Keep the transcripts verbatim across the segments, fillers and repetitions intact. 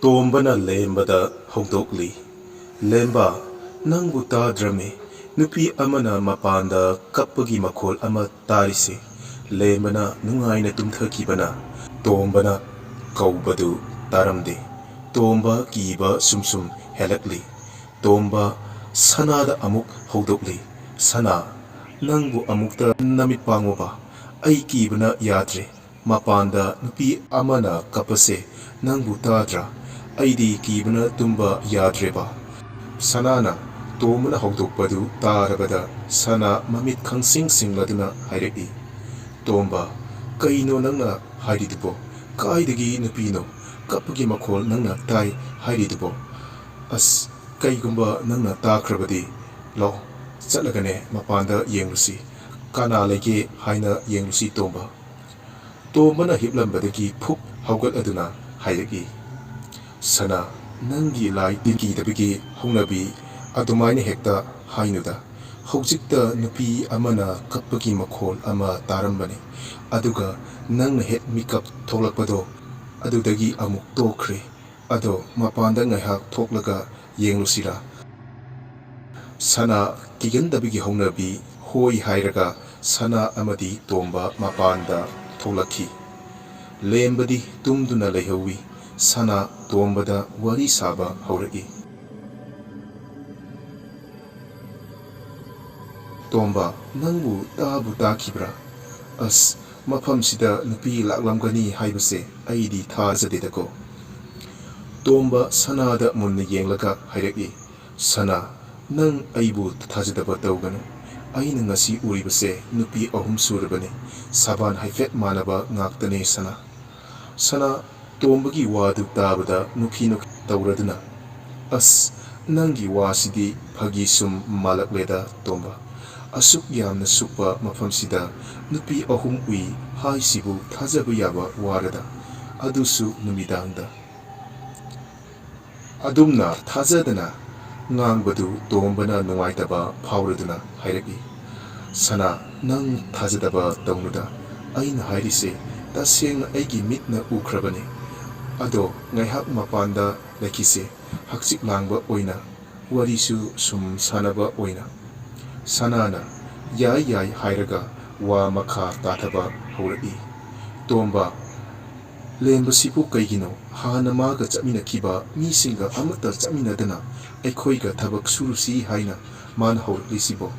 ꯇꯣꯝꯕꯅ ꯂꯦꯝꯕꯗ ꯍꯧꯗꯣꯛꯂꯤ, "ꯂꯦꯝꯕ, ꯅꯪꯕꯨ ꯇꯥꯗ꯭ꯔꯃꯤ? ꯅꯨꯄꯤ ꯑꯃꯅ ꯃꯄꯥꯟꯗ ꯀꯞꯄꯒꯤ ꯃꯈꯣꯜ ꯑꯃ ꯇꯥꯔꯤꯁꯤ꯫" ꯂꯦꯝꯕꯅ ꯅꯨꯡꯉꯥꯏꯅ ꯇꯨꯝꯊꯈꯤꯕꯅ ꯇꯣꯝꯕꯅ ꯀꯧꯕꯗꯨ ꯇꯥꯔꯝꯗꯦ꯫ ꯇꯣꯝꯕ ꯀꯤꯕ ꯁꯨꯝ ꯁꯨꯝ ꯍꯦꯜꯂꯛꯂꯤ꯫ ꯇꯣꯝꯕ ꯁꯅꯥꯗ ꯑꯃꯨꯛ ꯍꯧꯗꯣꯛꯂꯤ, "ꯁꯅꯥ, ꯅꯪꯕꯨ ꯑꯃꯨꯛꯇ ꯅꯃꯤꯠ ꯄꯥꯡꯉꯨꯕ꯫ ꯑꯩ ꯀꯤꯕꯅ ꯌꯥꯗ꯭ꯔꯦ꯫ ꯃꯄꯥꯟꯗ ꯅꯨꯄꯤ ꯑꯃꯅ ꯀꯞꯄꯁꯦ ꯅꯪꯕꯨ ꯇꯥꯗ꯭ꯔꯥ? ꯑꯩꯗꯤ ꯀꯤꯕꯅ ꯇꯨꯝꯕ ꯌꯥꯗ꯭ꯔꯦꯕ꯫" ꯁꯅꯥꯅ ꯇꯣꯝꯕꯅ ꯍꯧꯗꯣꯛꯄꯗꯨ ꯇꯥꯔꯕꯗ ꯁꯅꯥ ꯃꯃꯤꯠ ꯈꯪꯁꯤꯡ ꯁꯤꯡꯂꯗꯨꯅ ꯍꯥꯏꯔꯛꯏ, "ꯇꯣꯝꯕ, ꯀꯩꯅꯣ ꯅꯪꯅ ꯍꯥꯏꯔꯤꯗꯨꯕꯣ? ꯀꯥꯏꯗꯒꯤ ꯅꯨꯄꯤꯅꯣ? ꯀꯞꯄꯒꯤ ꯃꯈꯣꯜ ꯅꯪꯅ ꯇꯥꯏ ꯍꯥꯏꯔꯤꯗꯨꯕꯣ? ꯑꯁ, ꯀꯩꯒꯨꯝꯕ ꯅꯪꯅ ꯇꯥꯈ꯭ꯔꯕꯗꯤ, ꯂꯥꯛꯑꯣ, ꯆꯠꯂꯒꯅꯦ ꯃꯄꯥꯟꯗ ꯌꯦꯡꯂꯨꯁꯤ꯫ ꯀꯅꯥ ꯂꯩꯒꯦ ꯍꯥꯏꯅ ꯌꯦꯡꯂꯨꯁꯤ, ꯇꯣꯝꯕ꯫" ꯇꯣꯝꯕꯅ ꯍꯤꯞꯂꯝꯕꯗꯒꯤ ꯐꯨꯛ ꯍꯧꯒꯠꯂꯗꯨꯅ ꯍꯥꯏꯔꯛꯏ, "ꯁꯅꯥ, ꯅꯪꯒꯤ ꯂꯥꯏ ꯇꯤꯟꯒꯤꯗꯕꯒꯤ ꯍꯧꯅꯕꯤ ꯑꯗꯨꯃꯥꯏꯅ ꯍꯦꯛꯇ ꯍꯥꯏꯅꯨꯗ꯫ ꯍꯧꯖꯤꯛꯇ ꯅꯨꯄꯤ ꯑꯃꯅ ꯀꯞꯄꯒꯤ ꯃꯈꯣꯜ ꯑꯃ ꯇꯥꯔꯝꯕꯅꯤ꯫ ꯑꯗꯨꯒ ꯅꯪꯅ ꯍꯦꯛ ꯃꯤꯀꯞ ꯊꯣꯛꯂꯛꯄꯗꯣ, ꯑꯗꯨꯗꯒꯤ ꯑꯃꯨꯛ ꯇꯣꯛꯈ꯭ꯔꯦ꯫ ꯑꯗꯣ ꯃꯄꯥꯟꯗ ꯉꯥꯏꯍꯥꯛ ꯊꯣꯛꯂꯒ ꯌꯦꯡꯂꯨꯁꯤꯔꯥ?" ꯁꯅꯥ ꯀꯤꯒꯟꯗꯕꯒꯤ ꯍꯧꯅꯕꯤ ꯍꯣꯏ ꯍꯥꯏꯔꯒ ꯁꯅꯥ ꯑꯃꯗꯤ ꯇꯣꯝꯕ ꯃꯄꯥꯟꯗ ꯊꯣꯛꯂꯛꯈꯤ꯫ ꯂꯦꯝꯕꯗꯤ ꯇꯨꯝꯗꯨꯅ ꯂꯩꯍꯧꯋꯤ꯫ ꯁꯅꯥ ꯇꯣꯝꯕꯗ ꯋꯥꯔꯤ ꯁꯥꯕ ꯍꯧꯔꯛꯏ꯫ "ꯇꯣꯝꯕ, ꯅꯪꯕꯨ ꯇꯥꯕꯨ ꯇꯥꯈꯤꯕ꯭ꯔꯥ? ꯑꯁ, ꯃꯐꯝꯁꯤꯗ ꯅꯨꯄꯤ ꯂꯥꯛꯂꯝꯒꯅꯤ ꯍꯥꯏꯕꯁꯦ ꯑꯩꯗꯤ ꯊꯥꯖꯗꯦꯗꯀꯣ꯫" ꯇꯣꯝꯕ ꯁꯅꯥꯗ ꯃꯨꯟꯅ ꯌꯦꯡꯂꯒ ꯍꯥꯏꯔꯛꯏ, "ꯁꯅꯥ, ꯅꯪ ꯑꯩꯕꯨ ꯊꯥꯖꯗꯕ ꯇꯧꯒꯅꯨ꯫ ꯑꯩꯅ ꯉꯁꯤ ꯎꯔꯤꯕꯁꯦ ꯅꯨꯄꯤ ꯑꯍꯨꯝ ꯁꯨꯔꯕꯅꯤ꯫ ꯁꯕꯥꯟ ꯍꯥꯏꯐꯦꯠ ꯃꯥꯟꯅꯕ ꯉꯥꯛꯇꯅꯦ, ꯁꯅꯥ꯫" ꯁꯅꯥ ꯇꯣꯝꯕꯒꯤ ꯋꯥꯗꯨ ꯇꯥꯕꯗ ꯅꯨꯈꯤ ꯅꯨꯈꯤ ꯇꯧꯔꯗꯨꯅ, "ꯑꯁ, ꯅꯪꯒꯤ ꯋꯥꯁꯤꯗꯤ ꯐꯥꯒꯤ ꯁꯨꯝ ꯃꯥꯜꯂꯛꯂꯦꯗ, ꯇꯣꯝꯕ꯫ ꯑꯁꯨꯛ ꯌꯥꯝꯅ ꯁꯨꯞꯄ ꯃꯐꯝꯁꯤꯗ ꯅꯨꯄꯤ ꯑꯍꯨꯝ ꯎꯏ ꯍꯥꯏꯁꯤꯕꯨ ꯊꯥꯖꯕ ꯌꯥꯕ ꯋꯥꯔꯗ, ꯑꯗꯨꯁꯨ ꯅꯨꯃꯤꯗꯥꯡꯗ?" ꯑꯗꯨꯝꯅ ꯊꯥꯖꯗꯅ ꯉꯥꯡꯕꯗꯨ ꯇꯣꯝꯕꯅ ꯅꯨꯡꯉꯥꯏꯇꯕ ꯐꯥꯎꯔꯗꯨꯅ ꯍꯥꯏꯔꯛꯏ, "ꯁꯅꯥ, ꯅꯪ ꯊꯥꯖꯗꯕ ꯇꯧꯅꯨꯗ꯫ ꯑꯩꯅ ꯍꯥꯏꯔꯤꯁꯦ ꯇꯁꯦꯡꯅ ꯑꯩꯒꯤ ꯃꯤꯠꯅ ꯎꯈ꯭ꯔꯕꯅꯤ꯫ ꯑꯗꯣ ꯉꯥꯏꯍꯥꯛ ꯃꯄꯥꯟꯗ ꯂꯩꯈꯤꯁꯦ, ꯍꯛꯆꯤꯛ ꯂꯥꯡꯕ ꯑꯣꯏꯅ, ꯋꯥꯔꯤꯁꯨ ꯁꯨꯝ ꯁꯥꯟꯅꯕ ꯑꯣꯏꯅ꯫ ꯁꯅꯥꯅ ꯌꯥꯏ ꯌꯥꯏ ꯍꯥꯏꯔꯒ ꯋꯥ ꯃꯈꯥ ꯇꯥꯊꯕ ꯍꯧꯔꯛꯏ꯫ ꯇꯣꯝꯕ, ꯂꯦꯝꯕꯁꯤꯕꯨ ꯀꯩꯒꯤꯅꯣ? ꯍꯥꯟꯅ ꯃꯥꯒ ꯆꯠꯃꯤꯟꯅꯈꯤꯕ ꯃꯤꯁꯤꯡꯒ ꯑꯃꯠꯇ ꯆꯠꯃꯤꯟꯅꯗꯅ ꯑꯩꯈꯣꯏꯒ ꯊꯕꯛ ꯁꯨꯔꯨꯁꯤ ꯍꯥꯏꯅ ꯃꯥꯅ ꯍꯧꯔꯛꯂꯤꯁꯤꯕꯣ?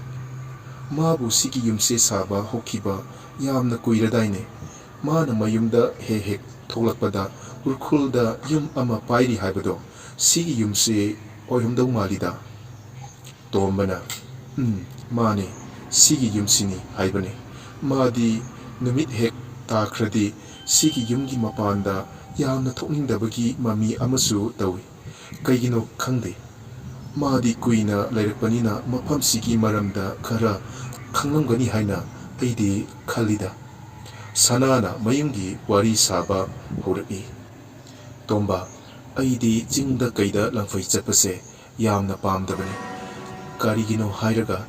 ꯃꯥꯕꯨ ꯁꯤꯒꯤ ꯌꯨꯝꯁꯦ ꯁꯥꯕ ꯍꯧꯈꯤꯕ ꯌꯥꯝꯅ ꯀꯨꯏꯔꯗꯥꯏꯅꯦ? ꯃꯥꯅ ꯃꯌꯨꯝꯗ ꯍꯦꯛ ꯍꯦꯛ ꯊꯣꯛꯂꯛꯄꯗ ꯎꯔꯈꯨꯜꯗ ꯌꯨꯝ ꯑꯃ ꯄꯥꯏꯔꯤ ꯍꯥꯏꯕꯗꯣ ꯁꯤꯒꯤ ꯌꯨꯝꯁꯦ ꯑꯣꯏꯔꯝꯗꯧ ꯃꯥꯜꯂꯤꯗ꯫ ꯇꯣꯝꯕꯅ, "ꯎꯝ, ꯃꯥꯅꯦ, ꯁꯤꯒꯤ ꯌꯨꯝꯁꯤꯅꯤ" ꯍꯥꯏꯕꯅꯦ꯫ ꯃꯥꯗꯤ ꯅꯨꯃꯤꯠ ꯍꯦꯛ ꯇꯥꯈ꯭ꯔꯗꯤ ꯁꯤꯒꯤ ꯌꯨꯝꯒꯤ ꯃꯄꯥꯟꯗ ꯌꯥꯝꯅ ꯊꯣꯛꯅꯤꯡꯗꯕꯒꯤ ꯃꯃꯤ ꯑꯃꯁꯨ ꯇꯧꯏ꯫ ꯀꯩꯒꯤꯅꯣ ꯈꯪꯗꯦ꯫ ꯃꯥꯗꯤ ꯀꯨꯏꯅ ꯂꯩꯔꯛꯄꯅꯤꯅ ꯃꯐꯝꯁꯤꯒꯤ ꯃꯔꯝꯗ ꯈꯔ ꯈꯪꯂꯝꯒꯅꯤ ꯍꯥꯏꯅ ꯑꯩꯗꯤ ꯈꯜꯂꯤꯗ꯫ ꯁꯅꯥꯅ ꯃꯌꯨꯝꯒꯤ ꯋꯥꯔꯤ ꯁꯥꯕ ꯍꯧꯔꯛꯏ꯫ "ꯇꯣꯝꯕ, ꯑꯩꯗꯤ ꯆꯤꯡꯗ ꯀꯩꯗ ꯂꯪꯐꯩ ꯆꯠꯄꯁꯦ ꯌꯥꯝꯅ ꯄꯥꯝꯗꯕꯅꯤ꯫ ꯀꯔꯤꯒꯤꯅꯣ ꯍꯥꯏꯔꯒ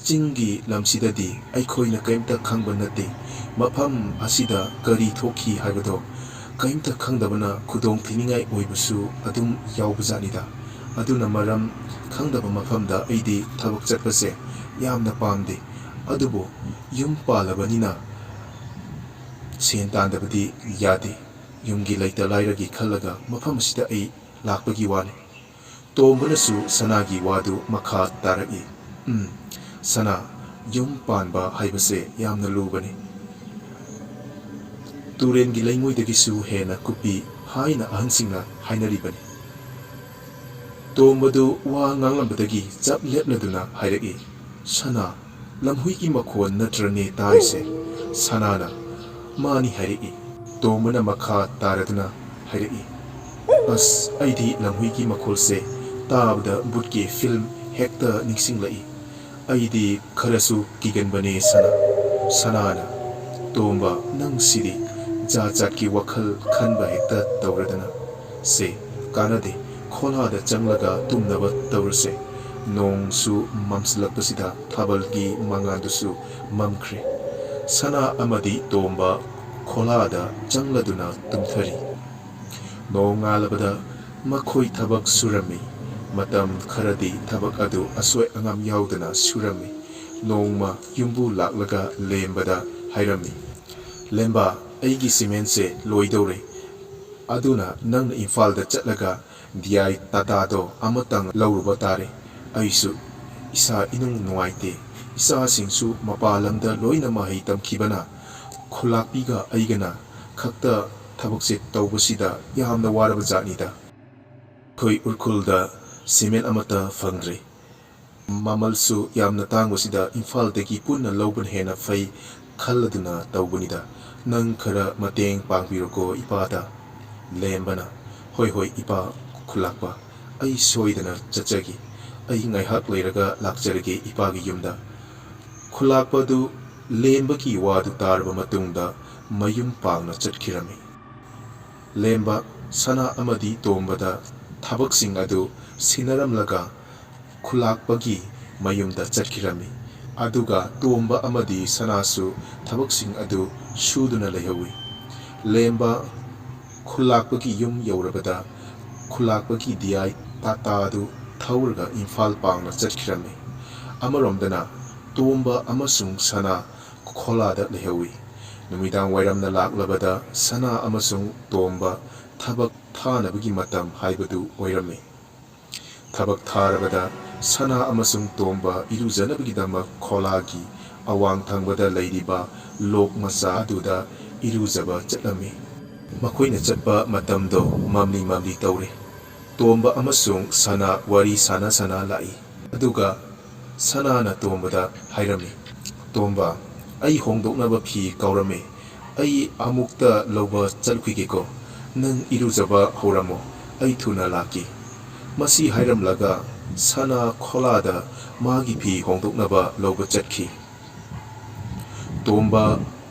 ꯆꯤꯡꯒꯤ ꯂꯝꯁꯤꯗꯗꯤ ꯑꯩꯈꯣꯏꯅ ꯀꯔꯤꯝꯇ ꯈꯪꯕ ꯅꯠꯇꯦ꯫ ꯃꯐꯝ ꯑꯁꯤꯗ ꯀꯔꯤ ꯊꯣꯛꯈꯤ ꯍꯥꯏꯕꯗꯣ ꯀꯔꯤꯝꯇ ꯈꯪꯗꯕꯅ ꯈꯨꯗꯣꯡ ꯊꯤꯅꯤꯡꯉꯥꯏ ꯑꯣꯏꯕꯁꯨ ꯑꯗꯨꯝ ꯌꯥꯎꯕꯖꯥꯠꯅꯤꯗ꯫ ꯑꯗꯨꯅ ꯃꯔꯝ ꯈꯪꯗꯕ ꯃꯐꯝꯗ ꯑꯩꯗꯤ ꯊꯕꯛ ꯆꯠꯄꯁꯦ ꯌꯥꯝꯅ ꯄꯥꯝꯗꯦ꯫ ꯑꯗꯨꯕꯨ ꯌꯨꯝ ꯄꯥꯜꯂꯕꯅꯤꯅ ꯁꯦꯟ ꯇꯥꯟꯗꯕꯗꯤ ꯌꯥꯗꯦ꯫ ꯌꯨꯝꯒꯤ ꯂꯩꯇ ꯂꯥꯏꯔꯒꯤ ꯈꯜꯂꯒ ꯃꯐꯝ ꯑꯁꯤꯗ ꯑꯩ ꯂꯥꯛꯄꯒꯤ ꯋꯥꯅꯤ"꯫ ꯇꯣꯝꯕꯅꯁꯨ ꯁꯅꯥꯒꯤ ꯋꯥꯗꯨ ꯃꯈꯥ ꯇꯥꯔꯛꯏ꯫ "ꯎꯝ, ꯁꯅꯥ, ꯌꯨꯝ ꯄꯥꯟꯕ ꯍꯥꯏꯕꯁꯦ ꯌꯥꯝꯅ ꯂꯨꯕꯅꯤ꯫ ꯇꯨꯔꯦꯟꯒꯤ ꯂꯩꯉꯣꯏꯗꯒꯤꯁꯨ ꯍꯦꯟꯅ ꯀꯨꯞꯄꯤ ꯍꯥꯏꯅ ꯑꯍꯟꯁꯤꯡꯅ ꯍꯥꯏꯅꯔꯤꯕꯅꯤ"꯫ ꯇꯣꯝꯕꯗꯨ ꯋꯥ ꯉꯥꯡꯂꯝꯕꯗꯒꯤ ꯆꯞ ꯂꯦꯞꯂꯗꯨꯅ ꯍꯥꯏꯔꯛꯏ, "ꯁꯅꯥ, ꯂꯝꯍꯨꯏꯒꯤ ꯃꯈꯣꯟ ꯅꯠꯇ꯭ꯔꯅꯦ ꯇꯥꯔꯤꯁꯦ?" ꯁꯅꯥꯅ, "ꯃꯥꯅꯤ" ꯍꯥꯏꯔꯛꯏ꯫ ꯇꯣꯝꯕꯅ ꯃꯈꯥ ꯇꯥꯔꯗꯨꯅ ꯍꯥꯏꯔꯛꯏ, "ꯑꯁ, ꯑꯩꯗꯤ ꯂꯝꯍꯨꯏꯒꯤ ꯃꯈꯣꯜꯁꯦ ꯇꯥꯕꯗ ꯚꯨꯠꯀꯤ ꯐꯤꯜꯝ ꯍꯦꯛꯇ ꯅꯤꯡꯁꯤꯡꯂꯛꯏ꯫ ꯑꯩꯗꯤ ꯈꯔꯁꯨ ꯀꯤꯒꯟꯕꯅꯦ ꯁꯅꯥ"꯫ ꯁꯅꯥꯅ, "ꯇꯣꯝꯕ, ꯅꯪ ꯁꯤꯗꯤ ꯖꯥꯠ ꯖꯥꯠꯀꯤ ꯋꯥꯈꯜ ꯈꯟꯕ ꯍꯦꯛꯇ ꯇꯧꯔꯗꯅ꯫ ꯁꯦ, ꯀꯥꯟꯅꯗꯦ, ꯈꯣꯂꯥꯗ ꯆꯪꯂꯒ ꯇꯨꯝꯅꯕ ꯇꯧꯔꯁꯦ꯫ ꯅꯣꯡꯁꯨ ꯃꯝꯁꯤꯜꯂꯛꯄꯁꯤꯗ ꯊꯥꯕꯜꯒꯤ ꯃꯉꯥꯜꯗꯨꯁꯨ ꯃꯝꯈ꯭ꯔꯦ"꯫ ꯁꯅꯥ ꯑꯃꯗꯤ ꯇꯣꯝꯕ ꯈꯣꯂꯥꯗ ꯆꯪꯂꯗꯨꯅ ꯇꯨꯝꯊꯔꯤ꯫ ꯅꯣꯡꯉꯥꯜꯂꯕꯗ ꯃꯈꯣꯏ ꯊꯕꯛ ꯁꯨꯔꯝꯃꯤ꯫ ꯃꯇꯝ ꯈꯔꯗꯤ ꯊꯕꯛ ꯑꯗꯨ ꯑꯁꯣꯏ ꯑꯉꯥꯝ ꯌꯥꯎꯗꯅ ꯁꯨꯔꯝꯃꯤ꯫ ꯅꯣꯡꯃ ꯌꯨꯝꯕꯨ ꯂꯥꯛꯂꯒ ꯂꯦꯝꯕꯗ ꯍꯥꯏꯔꯝꯃꯤ, "ꯂꯦꯝꯕ, ꯑꯩꯒꯤ ꯁꯤꯃꯦꯟꯁꯦ ꯂꯣꯏꯗꯧꯔꯦ꯫ ꯑꯗꯨꯅ ꯅꯪꯅ ꯏꯝꯐꯥꯜꯗ ꯆꯠꯂꯒ ꯗꯤ ꯑꯥꯏ ꯇꯥꯇꯥꯗꯣ ꯑꯃꯇꯪ ꯂꯧꯔꯨꯕ ꯇꯥꯔꯦ꯫ ꯑꯩꯁꯨ ꯏꯁꯥ ꯏꯅꯨꯡ ꯅꯨꯡꯉꯥꯏꯇꯦ꯫ ꯏꯆꯥꯁꯤꯡꯁꯨ ꯃꯄꯥꯟ ꯂꯝꯗ ꯂꯣꯏꯅ ꯃꯍꯩ ꯇꯝꯈꯤꯕꯅ ꯈꯨꯂꯥꯛꯄꯤꯒ ꯑꯩꯒꯅ ꯈꯛꯇ ꯊꯕꯛꯁꯦ ꯇꯧꯕꯁꯤꯗ ꯌꯥꯝꯅ ꯋꯥꯔꯕ ꯖꯥꯠꯅꯤꯗ꯫ ꯑꯩꯈꯣꯏ ꯎꯔꯈꯨꯜꯗ ꯁꯤꯃꯦꯟ ꯑꯃꯠꯇ ꯐꯪꯗ꯭ꯔꯦ꯫ ꯃꯃꯜꯁꯨ ꯌꯥꯝꯅ ꯇꯥꯡꯕꯁꯤꯗ ꯏꯝꯐꯥꯜꯗꯒꯤ ꯄꯨꯟꯅ ꯂꯧꯕꯅ ꯍꯦꯟꯅ ꯐꯩ ꯈꯜꯂꯗꯨꯅ ꯇꯧꯕꯅꯤꯗ꯫ ꯅꯪ ꯈꯔ ꯃꯇꯦꯡ ꯄꯥꯡꯕꯤꯔꯣꯀꯣ ꯏꯄꯥꯗ꯫" ꯂꯦꯝꯕꯅ, "ꯍꯣꯏ, ꯍꯣꯏ, ꯏꯄꯥ ꯈꯨꯂꯥꯛꯄ, ꯑꯩ ꯁꯣꯏꯗꯅ ꯆꯠꯆꯒꯦ꯫ ꯑꯩ ꯉꯥꯏꯍꯥꯛ ꯂꯩꯔꯒ ꯂꯥꯛꯆꯔꯒꯦ ꯏꯄꯥꯒꯤ ꯌꯨꯝꯗ꯫" ꯈꯨꯂꯥꯛꯄꯗꯨ ꯂꯦꯝꯕꯒꯤ ꯋꯥꯗꯨ ꯇꯥꯔꯕ ꯃꯇꯨꯡꯗ ꯃꯌꯨꯝ ꯄꯥꯡꯅ ꯆꯠꯈꯤꯔꯝꯃꯤ꯫ ꯂꯦꯝꯕ ꯁꯅꯥ ꯑꯃꯗꯤ ꯇꯣꯝꯕꯗ ꯊꯕꯛꯁꯤꯡ ꯑꯗꯨ ꯁꯤꯟꯅꯔꯝꯂꯒ ꯈꯨꯂꯥꯛꯄꯒꯤ ꯃꯌꯨꯝꯗ ꯆꯠꯈꯤꯔꯝꯃꯤ꯫ ꯑꯗꯨꯒ ꯇꯣꯝꯕ ꯑꯃꯗꯤ ꯁꯅꯥꯁꯨ ꯊꯕꯛꯁꯤꯡ ꯑꯗꯨ ꯁꯨꯗꯨꯅ ꯂꯩꯍꯧꯏ꯫ ꯂꯦꯝꯕ ꯈꯨꯂꯥꯛꯄꯒꯤ ꯌꯨꯝ ꯌꯧꯔꯕꯗ ꯈꯨꯂꯥꯛꯄꯒꯤ ꯗꯤ ꯑꯥꯏ ꯇꯥꯇꯥꯗꯨ ꯊꯧꯔꯒ ꯏꯝꯐꯥꯜ ꯄꯥꯡꯅ ꯆꯠꯈꯤꯔꯝꯃꯤ꯫ ꯑꯃꯔꯣꯝꯗꯅ ꯇꯣꯝꯕ ꯑꯃꯁꯨꯡ ꯁꯅꯥ ꯈꯣꯂꯥꯗ ꯂꯩꯍꯧꯏ꯫ ꯅꯨꯃꯤꯗꯥꯡ ꯋꯥꯏꯔꯝꯅ ꯂꯥꯛꯂꯕꯗ ꯁꯅꯥ ꯑꯃꯁꯨꯡ ꯇꯣꯝꯕ ꯊꯕꯛ ꯊꯥꯅꯕꯒꯤ ꯃꯇꯝ ꯍꯥꯏꯕꯗꯨ ꯑꯣꯏꯔꯝꯃꯤ꯫ ꯊꯕꯛ ꯊꯥꯔꯕꯗ ꯁꯅꯥ ꯑꯃꯁꯨꯡ ꯇꯣꯝꯕ ꯏꯔꯨꯖꯅꯕꯒꯤꯗꯃꯛ ꯈꯣꯂꯥꯒꯤ ꯑꯋꯥꯡ ꯊꯪꯕꯗ ꯂꯩꯔꯤꯕ ꯂꯣꯛ ꯃꯆꯥ ꯑꯗꯨꯗ ꯏꯔꯨꯖꯕ ꯆꯠꯂꯝꯃꯤ꯫ ꯃꯈꯣꯏꯅ ꯆꯠꯄ ꯃꯇꯝꯗꯣ ꯃꯝꯂꯤ ꯃꯝꯂꯤ ꯇꯧꯔꯦ꯫ ꯇꯣꯝꯕ ꯑꯃꯁꯨꯡ ꯁꯅꯥ ꯋꯥꯔꯤ ꯁꯥꯟꯅ ꯁꯥꯟꯅ ꯂꯥꯛꯏ꯫ ꯑꯗꯨꯒ ꯁꯅꯥꯅ ꯇꯣꯝꯕꯗ ꯍꯥꯏꯔꯝꯃꯤ, "ꯇꯣꯝꯕ, ꯑꯩ ꯍꯣꯡꯗꯣꯛꯅꯕ ꯐꯤ ꯀꯥꯎꯔꯝꯃꯦ꯫ ꯑꯩ ꯑꯃꯨꯛꯇ ꯂꯧꯕ ꯆꯠꯈꯤꯒꯦꯀꯣ꯫ ꯅꯪ ꯏꯔꯨꯖꯕ ꯍꯧꯔꯝꯃꯣ, ꯑꯩ ꯊꯨꯅ ꯂꯥꯛꯀꯦ꯫" ꯃꯁꯤ ꯍꯥꯏꯔꯝꯂꯒ ꯁꯅꯥ ꯈꯣꯂꯥꯗ ꯃꯥꯒꯤ ꯐꯤ ꯍꯣꯡꯗꯣꯛꯅꯕ ꯂꯧꯕ ꯆꯠꯈꯤ꯫ ꯇꯣꯝꯕ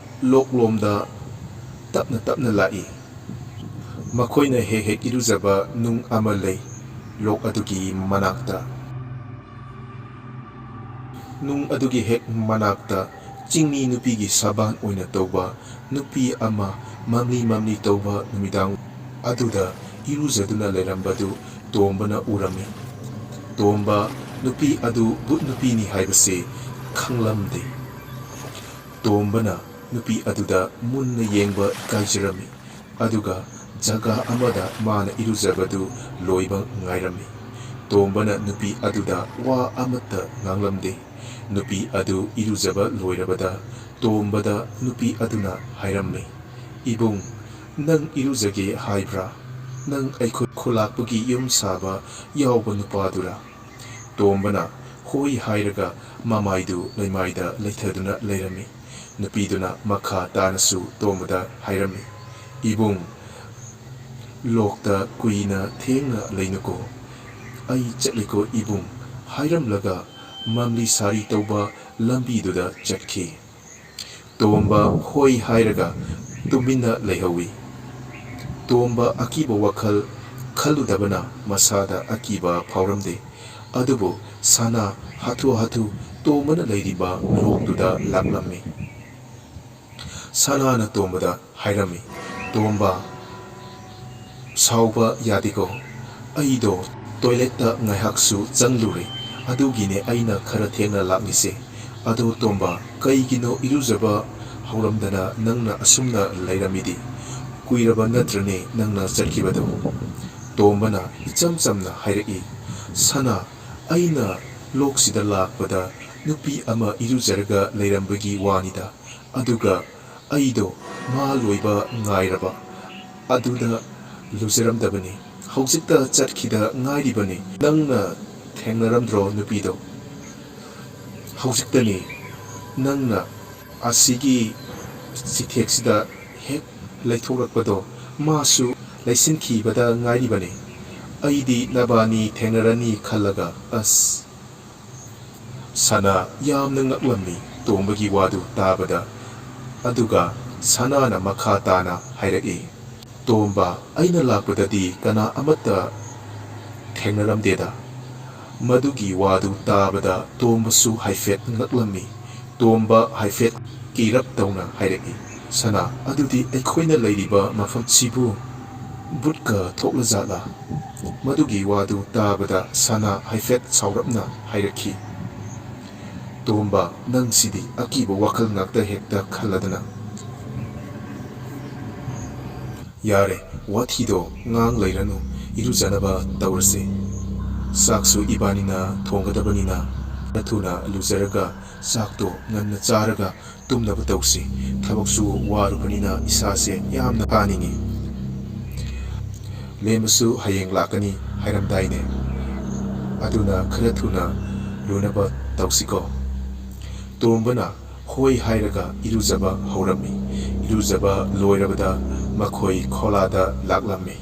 ꯂꯣꯛꯂꯣꯝꯗ ꯇꯞꯅ ꯇꯞꯅ ꯂꯥꯛꯏ꯫ ꯃꯈꯣꯏꯅ ꯍꯦꯛ ꯍꯦꯛ ꯏꯔꯨꯖꯕ ꯅꯨꯡ ꯑꯃ ꯂꯩ ꯂꯣꯛ ꯑꯗꯨꯒꯤ ꯃꯅꯥꯛꯇ꯫ ꯅꯨꯡ ꯑꯗꯨꯒꯤ ꯍꯦꯛ ꯃꯅꯥꯛꯇ ꯆꯤꯡꯃꯤ ꯅꯨꯄꯤꯒꯤ ꯁꯥꯕꯥꯟ ꯑꯣꯏꯅ ꯇꯧꯕ ꯅꯨꯄꯤ ꯑꯃ ꯃꯝꯂꯤ ꯃꯝꯂꯤ ꯇꯧꯕ ꯅꯨꯃꯤꯗꯥꯡ ꯑꯗꯨꯗ ꯏꯔꯨꯖꯗꯨꯅ ꯂꯩꯔꯝꯕꯗꯨ ꯇꯣꯝꯕꯅ ꯎꯔꯝꯃꯤ꯫ ꯇꯣꯝꯕ ꯅꯨꯄꯤ ꯑꯗꯨ ꯚꯨꯠ ꯅꯨꯄꯤꯅꯤ ꯍꯥꯏꯕꯁꯤ ꯈꯪꯂꯝꯗꯦ꯫ ꯇꯣꯝꯕꯅ ꯅꯨꯄꯤ ꯑꯗꯨꯗ ꯃꯨꯟꯅ ꯌꯦꯡꯕ ꯏꯀꯥꯏꯖꯔꯝꯃꯤ꯫ ꯑꯗꯨꯒ ꯖꯒꯥ ꯑꯃꯗ ꯃꯥꯅ ꯏꯔꯨꯖꯕꯗꯨ ꯂꯣꯏꯕ ꯉꯥꯏꯔꯝꯃꯤ꯫ ꯇꯣꯝꯕꯅ ꯅꯨꯄꯤ ꯑꯗꯨꯗ ꯋꯥ ꯑꯃꯠꯇ ꯉꯥꯡꯂꯝꯗꯦ꯫ ꯅꯨꯄꯤ ꯑꯗꯨ ꯏꯔꯨꯖꯕ ꯂꯣꯏꯔꯕꯗ ꯇꯣꯝꯕꯗ ꯅꯨꯄꯤ ꯑꯗꯨꯅ ꯍꯥꯏꯔꯝꯃꯤ, "ꯏꯕꯨꯡ, ꯅꯪ ꯏꯔꯨꯖꯒꯦ ꯍꯥꯏꯕ꯭ꯔꯥ? ꯅꯪ ꯑꯩꯈꯣꯏ ꯈꯨꯂꯥꯛꯄꯒꯤ ꯌꯨꯝ ꯁꯥꯕ ꯌꯥꯎꯕ ꯅꯨꯄꯥꯗꯨꯔꯥ?" ꯇꯣꯝꯕꯅ ꯍꯣꯏ ꯍꯥꯏꯔꯒ ꯃꯃꯥꯏꯗꯨ ꯂꯩꯃꯥꯏꯗ ꯂꯩꯊꯗꯨꯅ ꯂꯩꯔꯝꯃꯤ꯫ ꯅꯨꯄꯤꯗꯨꯅ ꯃꯈꯥ ꯇꯥꯅꯁꯨ ꯇꯣꯝꯕꯗ ꯍꯥꯏꯔꯝꯃꯤ, "ꯏꯕꯨꯡ, ꯂꯣꯛꯇ ꯀꯨꯏꯅ ꯊꯦꯡꯅ ꯂꯩꯅꯨꯀꯣ꯫ ꯑꯩ ꯆꯠꯂꯤꯀꯣ ꯏꯕꯨꯡ" ꯍꯥꯏꯔꯝꯂꯒ ꯃꯝꯂꯤ ꯁꯥꯔꯤ ꯇꯧꯕ ꯂꯝꯕꯤꯗꯨꯗ ꯆꯠꯈꯤ꯫ ꯇꯣꯝꯕ ꯍꯣꯏ ꯍꯥꯏꯔꯒ ꯇꯨꯃꯤꯟꯅ ꯂꯩꯍꯧꯏ꯫ ꯇꯣꯝꯕ ꯑꯀꯤꯕ ꯋꯥꯈꯜ ꯈꯜꯂꯨꯗꯕꯅ ꯃꯁꯥꯗ ꯑꯀꯤꯕ ꯐꯥꯎꯔꯝꯗꯦ꯫ ꯑꯗꯨꯕꯨ ꯁꯅꯥ ꯍꯥꯊꯨ ꯍꯥꯊꯨ ꯇꯣꯝꯕꯅ ꯂꯩꯔꯤꯕ ꯂꯣꯛꯇꯨꯗ ꯂꯥꯛꯂꯝꯃꯤ꯫ ꯁꯅꯥꯅ ꯇꯣꯝꯕꯗ ꯍꯥꯏꯔꯝꯃꯤ, "ꯇꯣꯝꯕ, ꯁꯥꯎꯕ ꯌꯥꯗꯦꯀꯣ꯫ ꯑꯩꯗꯣ ꯇꯣꯏꯂꯦꯠꯇ ꯉꯥꯏꯍꯥꯛꯁꯨ ꯆꯪꯂꯨꯔꯦ꯫ ꯑꯗꯨꯒꯤꯅꯦ ꯑꯩꯅ ꯈꯔ ꯊꯦꯡꯅ ꯂꯥꯛꯂꯤꯁꯦ꯫ ꯑꯗꯣ ꯇꯣꯝꯕ, ꯀꯩꯒꯤꯅꯣ ꯏꯔꯨꯖꯕ ꯍꯧꯔꯝꯗꯅ ꯅꯪꯅ ꯑꯁꯨꯝꯅ ꯂꯩꯔꯝꯃꯤꯗꯤ? ꯀꯨꯏꯔꯕ ꯅꯠꯇ꯭ꯔꯅꯦ ꯅꯪꯅ ꯆꯠꯈꯤꯕꯗꯣ?" ꯇꯣꯝꯕꯅ ꯏꯆꯝ ꯆꯝꯅ ꯍꯥꯏꯔꯛꯏ, "ꯁꯅꯥ, ꯑꯩꯅ ꯂꯣꯛꯁꯤꯗ ꯂꯥꯛꯄꯗ ꯅꯨꯄꯤ ꯑꯃ ꯏꯔꯨꯖꯔꯒ ꯂꯩꯔꯝꯕꯒꯤ ꯋꯥꯅꯤꯗ꯫ ꯑꯗꯨꯒ ꯑꯩꯗꯣ ꯃꯥ ꯂꯣꯏꯕ ꯉꯥꯏꯔꯕ ꯑꯗꯨꯗ ꯂꯨꯖꯔꯝꯗꯕꯅꯤ꯫ ꯍꯧꯖꯤꯛꯇ ꯆꯠꯈꯤꯗ ꯉꯥꯏꯔꯤꯕꯅꯤ꯫ ꯅꯪꯅ ꯊꯦꯡꯅꯔꯝꯗ꯭ꯔꯣ ꯅꯨꯄꯤꯗꯣ? ꯍꯧꯖꯤꯛꯇꯅꯤ ꯅꯪꯅ ꯑꯁꯤꯒꯤ ꯆꯤꯊꯦꯛꯁꯤꯗ ꯍꯦꯛ ꯂꯩꯊꯣꯔꯛꯄꯗꯣ꯫ ꯃꯥꯁꯨ ꯂꯩꯁꯤꯟꯈꯤꯕꯗ ꯉꯥꯏꯔꯤꯕꯅꯤ꯫ ꯑꯩꯗꯤ ꯅꯕꯥꯅꯤ ꯊꯦꯡꯅꯔꯅꯤ ꯈꯜꯂꯒ, ꯑꯁ!" ꯁꯅꯥ ꯌꯥꯝꯅ ꯉꯛꯂꯝꯃꯤ ꯇꯣꯝꯕꯒꯤ ꯋꯥꯗꯨ ꯇꯥꯕꯗ꯫ ꯑꯗꯨꯒ ꯁꯅꯥꯅ ꯃꯈꯥ ꯇꯥꯅ ꯍꯥꯏꯔꯛꯏ, "ꯇꯣꯝꯕ, ꯑꯩꯅ ꯂꯥꯛꯄꯗꯗꯤ ꯀꯅꯥ ꯑꯃꯠꯇ ꯊꯦꯡꯅꯔꯝꯗꯦꯗ꯫" ꯃꯗꯨꯒꯤ ꯋꯥꯗꯨ ꯇꯥꯕꯗ ꯇꯣꯝꯕꯁꯨ ꯍꯥꯏꯐꯦꯠ ꯉꯛꯂꯝꯃꯤ꯫ ꯇꯣꯝꯕ ꯍꯥꯏꯐꯦꯠ ꯀꯤꯔꯞ ꯇꯧꯅ ꯍꯥꯏꯔꯛꯏ, "ꯁꯅꯥ, ꯑꯗꯨꯗꯤ ꯑꯩꯈꯣꯏꯅ ꯂꯩꯔꯤꯕ ꯃꯐꯝꯁꯤꯕꯨ?" ꯚꯨꯠꯀ ꯊꯣꯛꯂꯖꯥꯠꯂꯥ? ꯃꯗꯨꯒꯤ ꯋꯥꯗꯨ ꯇꯥꯕꯗ ꯁꯅꯥ ꯍꯥꯏꯐꯦꯠ ꯁꯥꯎꯔꯞꯅ ꯍꯥꯏꯔꯛꯈꯤ, "ꯇꯣꯝꯕ, ꯅꯪꯁꯤꯗꯤ ꯑꯀꯤꯕ ꯋꯥꯈꯜ ꯉꯥꯛꯇ ꯍꯦꯛꯇ ꯈꯜꯂꯗꯅ꯫" "ꯌꯥꯔꯦ, ꯋꯥꯊꯤꯗꯣ ꯉꯥꯡ ꯂꯩꯔꯅꯨ, ꯏꯔꯨꯖꯅꯕ ꯇꯧꯔꯁꯦ꯫ ꯆꯥꯛꯁꯨ ꯏꯕꯥꯅꯤꯅ ꯊꯣꯡꯒꯗꯕꯅꯤꯅ, ꯊꯨꯅ ꯂꯨꯖꯔꯒ ꯆꯥꯛꯇꯣ ꯉꯟꯅ ꯆꯥꯔꯒ ꯇꯨꯝꯅꯕ ꯇꯧꯁꯤ꯫ ꯊꯕꯛꯁꯨ ꯋꯥꯔꯨꯕꯅꯤꯅ ꯏꯁꯥꯁꯦ ꯌꯥꯝꯅ ꯀꯥꯅꯤꯡꯉꯤ꯫ ꯂꯦꯝꯕꯁꯨ ꯍꯌꯦꯡ ꯂꯥꯛꯀꯅꯤ ꯍꯥꯏꯔꯝꯗꯥꯏꯅꯦ? ꯑꯗꯨꯅ ꯈꯔ ꯊꯨꯅ ꯂꯨꯅꯕ ꯇꯧꯁꯤꯀꯣ?" ꯇꯣꯝꯕꯅ ꯍꯣꯏ ꯍꯥꯏꯔꯒ ꯏꯔꯨꯖꯕ ꯍꯧꯔꯝꯃꯤ꯫ ꯏꯔꯨꯖꯕ ꯂꯣꯏꯔꯕꯗ ꯃꯈꯣꯏ ꯈꯣꯂꯥꯗ ꯂꯥꯛꯂꯝꯃꯤ꯫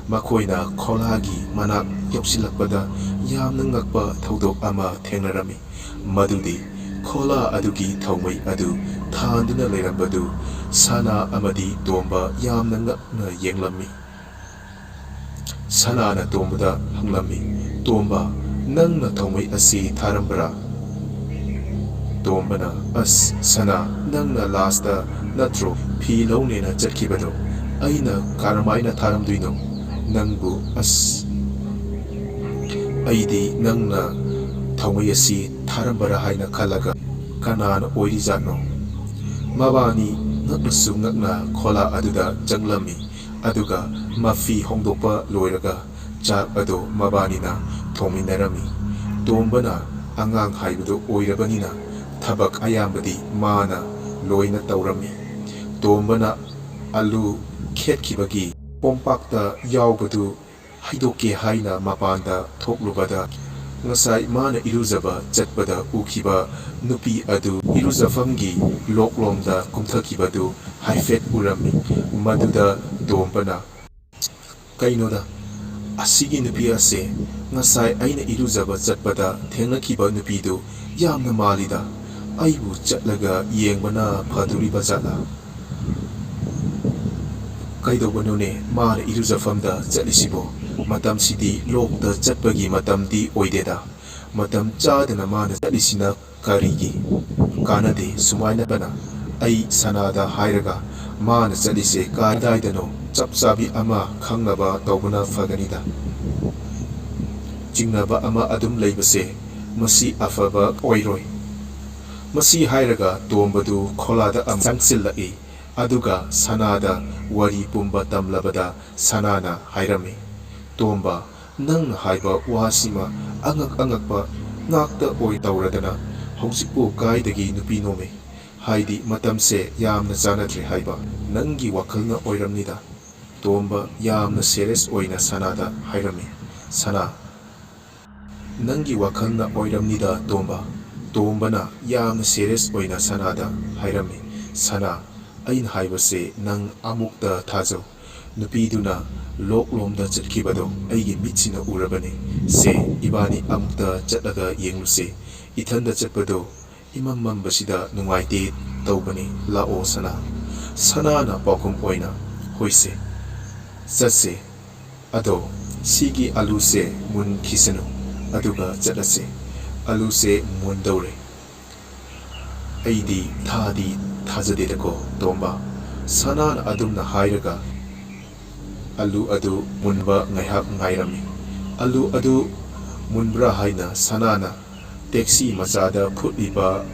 ꯃꯈꯣꯏꯅ ꯈꯣꯂꯥꯒꯤ ꯃꯅꯥꯛ ꯌꯧꯁꯤꯜꯂꯛꯄꯗ ꯌꯥꯝꯅ ꯉꯛꯄ ꯊꯧꯗꯣꯛ ꯑꯃ ꯊꯦꯡꯅꯔꯝꯃꯤ꯫ ꯃꯗꯨꯗꯤ ꯈꯣꯂꯥ ꯑꯗꯨꯒꯤ ꯊꯧꯃꯩ ꯑꯗꯨ ꯊꯥꯟꯗꯨꯅ ꯂꯩꯔꯝꯕꯗꯨ ꯁꯅꯥ ꯑꯃꯗꯤ ꯇꯣꯝꯕ ꯌꯥꯝꯅ ꯉꯛꯅ ꯌꯦꯡꯂꯝꯃꯤ꯫ ꯁꯅꯥꯅ ꯇꯣꯝꯕꯗ ꯍꯪꯂꯝꯃꯤ, "ꯇꯣꯝꯕ, ꯅꯪꯅ ꯊꯧꯃꯩ ꯑꯁꯤ ꯊꯥꯔꯝꯕ꯭ꯔꯥ?" ꯇꯣꯝꯕꯅ, "ꯑꯁ, ꯁꯅꯥ, ꯅꯪꯅ ꯂꯥꯁꯇ ꯅꯠꯇ꯭ꯔꯣ ꯐꯤ ꯂꯧꯅꯦꯅ ꯆꯠꯈꯤꯕꯗꯣ? ꯑꯩꯅ ꯀꯔꯝꯍꯥꯏꯅ ꯊꯥꯔꯝꯗꯣꯏꯅꯣ ꯅꯪꯕꯨ? ꯑꯁ, ꯑꯩꯗꯤ ꯅꯪꯅ ꯊꯧꯃꯩ ꯑꯁꯤ ꯊꯥꯔꯝꯕꯔꯥ ꯍꯥꯏꯅ ꯈꯜꯂꯒ, ꯀꯅꯥꯅ ꯑꯣꯏꯔꯤꯖꯥꯠꯅꯣ?" ꯃꯕꯥꯅꯤ ꯉꯛꯅꯁꯨ ꯉꯛꯅ ꯈꯣꯂꯥ ꯑꯗꯨꯗ ꯆꯪꯂꯝꯃꯤ꯫ ꯑꯗꯨꯒ ꯃꯐꯤ ꯍꯣꯡꯗꯣꯛꯄ ꯂꯣꯏꯔꯒ ꯆꯥꯛ ꯑꯗꯨ ꯃꯕꯥꯅꯤꯅ ꯊꯣꯡꯃꯤꯟꯅꯔꯝꯃꯤ꯫ ꯇꯣꯝꯕꯅ ꯑꯉꯥꯡ ꯍꯥꯏꯕꯗꯨ ꯑꯣꯏꯔꯕꯅꯤꯅ ꯊꯕꯛ ꯑꯌꯥꯝꯕꯗꯤ ꯃꯥꯅ ꯂꯣꯏꯅ ꯇꯧꯔꯝꯃꯤ꯫ ꯇꯣꯝꯕꯅ ꯑꯂꯨ ꯈꯦꯠꯈꯤꯕꯒꯤ ꯀꯣꯝꯄꯥꯛꯇ ꯌꯥꯎꯕꯗꯨ ꯍꯩꯗꯣꯛꯀꯦ ꯍꯥꯏꯅ ꯃꯄꯥꯟꯗ ꯊꯣꯛꯂꯨꯕꯗ, ꯉꯁꯥꯏ ꯃꯥꯅ ꯏꯔꯨꯖꯕ ꯆꯠꯄꯗ ꯎꯈꯤꯕ ꯅꯨꯄꯤ ꯑꯗꯨ ꯏꯔꯨꯖꯐꯝꯒꯤ ꯂꯣꯛꯂꯣꯝꯗ ꯀꯨꯝꯊꯈꯤꯕꯗꯨ ꯍꯥꯏꯐꯦꯠ ꯎꯔꯝꯃꯤ꯫ ꯃꯗꯨꯗ ꯇꯣꯝꯕꯅ, "ꯀꯩꯅꯣꯗ, ꯑꯁꯤꯒꯤ ꯅꯨꯄꯤ ꯑꯁꯦ ꯉꯁꯥꯏ ꯑꯩꯅ ꯏꯔꯨꯖꯕ ꯆꯠꯄꯗ ꯊꯦꯡꯅꯈꯤꯕ ꯅꯨꯄꯤꯗꯨ ꯌꯥꯝꯅ ꯃꯥꯜꯂꯤꯗ꯫ ꯑꯩꯕꯨ ꯆꯠꯂꯒ ꯌꯦꯡꯕꯅ ꯐꯗꯣꯔꯤꯕ ꯖꯥꯠꯂꯥ?" "ꯀꯩꯗꯧꯕꯅꯣꯅꯦ ꯃꯥꯅ ꯏꯔꯨꯖꯐꯝꯗ ꯆꯠꯂꯤꯁꯤꯕꯣ? ꯃꯇꯝꯁꯤꯗꯤ ꯂꯣꯛꯇ ꯆꯠꯄꯒꯤ ꯃꯇꯝꯗꯤ ꯑꯣꯏꯗꯦꯗ꯫ ꯃꯇꯝ ꯆꯥꯗꯅ ꯃꯥꯅ ꯆꯠꯂꯤꯁꯤꯅ ꯀꯔꯤꯒꯤ? ꯀꯥꯟꯅꯗꯦ ꯁꯨꯃꯥꯏꯅ ꯀꯅꯥ? ꯑꯩ ꯁꯅꯥꯗ ꯍꯥꯏꯔꯒ ꯃꯥꯅ ꯆꯠꯂꯤꯁꯦ ꯀꯗꯥꯏꯗꯅꯣ ꯆꯞ ꯆꯥꯕꯤ ꯑꯃ ꯈꯪꯅꯕ ꯇꯧꯕꯅ ꯐꯒꯅꯤꯗ꯫ ꯆꯤꯡꯅꯕ ꯑꯃ ꯑꯗꯨꯝ ꯂꯩꯕꯁꯦ ꯃꯁꯤ ꯑꯐꯕ ꯑꯣꯏꯔꯣꯏ꯫ ꯃꯁꯤ ꯍꯥꯏꯔꯒ ꯇꯣꯝꯕꯗꯨ ꯈꯣꯂꯥꯗ ꯑꯃꯨꯛ ꯆꯪꯁꯤꯜꯂꯛꯏ꯫ ꯑꯗꯨꯒ ꯁꯅꯥꯗ ꯋꯥꯔꯤ ꯄꯨꯝꯕ ꯇꯝꯂꯕꯗ ꯁꯅꯥꯅ ꯍꯥꯏꯔꯝꯃꯤ, "ꯇꯣꯝꯕ, ꯅꯪꯅ ꯍꯥꯏꯕ ꯋꯥꯁꯤꯃ ꯑꯉꯛ ꯑꯉꯛꯄ ꯉꯥꯛꯇ ꯑꯣꯏ ꯇꯧꯔꯗꯅ ꯍꯧꯖꯤꯛꯄꯨ ꯀꯥꯏꯗꯒꯤ ꯅꯨꯄꯤ ꯅꯣꯝꯃꯤ? ꯍꯥꯏꯗꯤ ꯃꯇꯝꯁꯦ ꯌꯥꯝꯅ ꯆꯥꯟꯅꯗ꯭ꯔꯦ ꯍꯥꯏꯕ꯫ ꯅꯪꯒꯤ ꯋꯥꯈꯜꯅ ꯑꯣꯏꯔꯝꯅꯤꯗ꯫" ꯇꯣꯝꯕ ꯌꯥꯝꯅ serious ꯑꯣꯏꯅ ꯁꯅꯥꯗ ꯍꯥꯏꯔꯝꯃꯤ꯫ ꯁꯅꯥ, "ꯅꯪꯒꯤ ꯋꯥꯈꯜꯅ ꯑꯣꯏꯔꯝꯅꯤꯗ ꯇꯣꯝꯕ꯫" ꯇꯣꯝꯕꯅ ꯌꯥꯝꯅ serious ꯑꯣꯏꯅ ꯁꯅꯥꯗ ꯍꯥꯏꯔꯝꯃꯤ꯫ "ꯁꯅꯥ, ꯑꯩꯅ ꯍꯥꯏꯕꯁꯦ ꯅꯪ ꯑꯃꯨꯛꯇ ꯊꯥꯖꯧ꯫ ꯅꯨꯄꯤꯗꯨꯅ ꯂꯣꯛꯂꯣꯝꯗ ꯆꯠꯈꯤꯕꯗꯣ ꯑꯩꯒꯤ ꯃꯤꯠꯁꯤꯅ ꯎꯔꯕꯅꯤ꯫ ꯁꯦ, ꯏꯕꯥꯅꯤ ꯑꯃꯨꯛꯇ ꯆꯠꯂꯒ ꯌꯦꯡꯂꯨꯁꯦ꯫ ꯏꯊꯟꯗ ꯆꯠꯄꯗꯣ ꯏꯃꯝ ꯃꯝꯕꯁꯤꯗ ꯅꯨꯡꯉꯥꯏꯇꯦ ꯇꯧꯕꯅꯤ꯫ ꯂꯥꯛꯑꯣ ꯁꯅꯥ꯫" ꯁꯅꯥꯅ ꯄꯥꯎꯈꯨꯝ ꯑꯣꯏꯅ, "ꯍꯣꯏꯁꯦ, ꯆꯠꯁꯦ꯫ ꯑꯗꯣ ꯁꯤꯒꯤ ꯑꯂꯨꯁꯦ ꯃꯨꯟꯈꯤꯁꯅꯨ, ꯑꯗꯨꯒ ꯆꯠꯂꯁꯦ꯫ ꯑꯂꯨꯁꯦ ꯃꯨꯟꯗꯧꯔꯦ꯫ ꯑꯩꯗꯤ ꯊꯥꯗꯤ ꯊꯥꯖꯗꯦꯗꯀꯣ ꯇꯣꯝꯕ꯫" ꯁꯅꯥꯅ ꯑꯗꯨꯝꯅ ꯍꯥꯏꯔꯒ ꯑꯂꯨ ꯑꯗꯨ ꯃꯨꯟꯕ ꯉꯥꯏꯍꯥꯛ ꯉꯥꯏꯔꯝꯃꯤ꯫ ꯑꯂꯨ ꯑꯗꯨ ꯃꯨꯟꯕ꯭ꯔꯥ ꯍꯥꯏꯅ ꯁꯅꯥꯅ ꯇꯦꯛꯁꯤ ꯃꯆꯥꯗ ꯐꯨꯠꯂꯤꯕ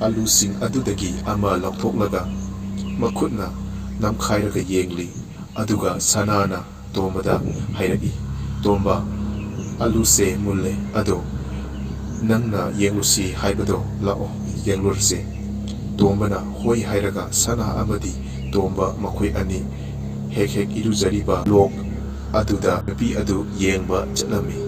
ꯑꯂꯨꯁꯤꯡ ꯑꯗꯨꯗꯒꯤ ꯑꯃ ꯂꯧꯊꯣꯛꯂꯒ ꯃꯈꯨꯠꯅ ꯅꯝꯈꯥꯏꯔꯒ ꯌꯦꯡꯂꯤ꯫ ꯑꯗꯨꯒ ꯁꯅꯥꯅ ꯇꯣꯝꯕꯗ ꯍꯥꯏꯔꯛꯏ, "ꯇꯣꯝꯕ, ꯑꯂꯨꯁꯦ ꯃꯨꯜꯂꯦ, ꯑꯗꯣ ꯅꯪꯅ ꯌꯦꯡꯂꯨꯁꯤ ꯍꯥꯏꯕꯗꯣ ꯂꯥꯛꯑꯣ, ꯌꯦꯡꯂꯨꯔꯁꯦ꯫" ꯇꯣꯝꯕꯅ ꯍꯣꯏ ꯍꯥꯏꯔꯒ ꯁꯅꯥ ꯑꯃꯗꯤ ꯇꯣꯝꯕ ꯃꯈꯣꯏ ꯑꯅꯤ ꯍꯦꯛ ꯍꯦꯛ ꯏꯔꯨꯖꯔꯤꯕ ꯂꯣꯛ ꯑꯗꯨꯗ ꯅꯨꯄꯤ ꯑꯗꯨ ꯌꯦꯡꯕ ꯆꯠꯂꯝꯃꯤ꯫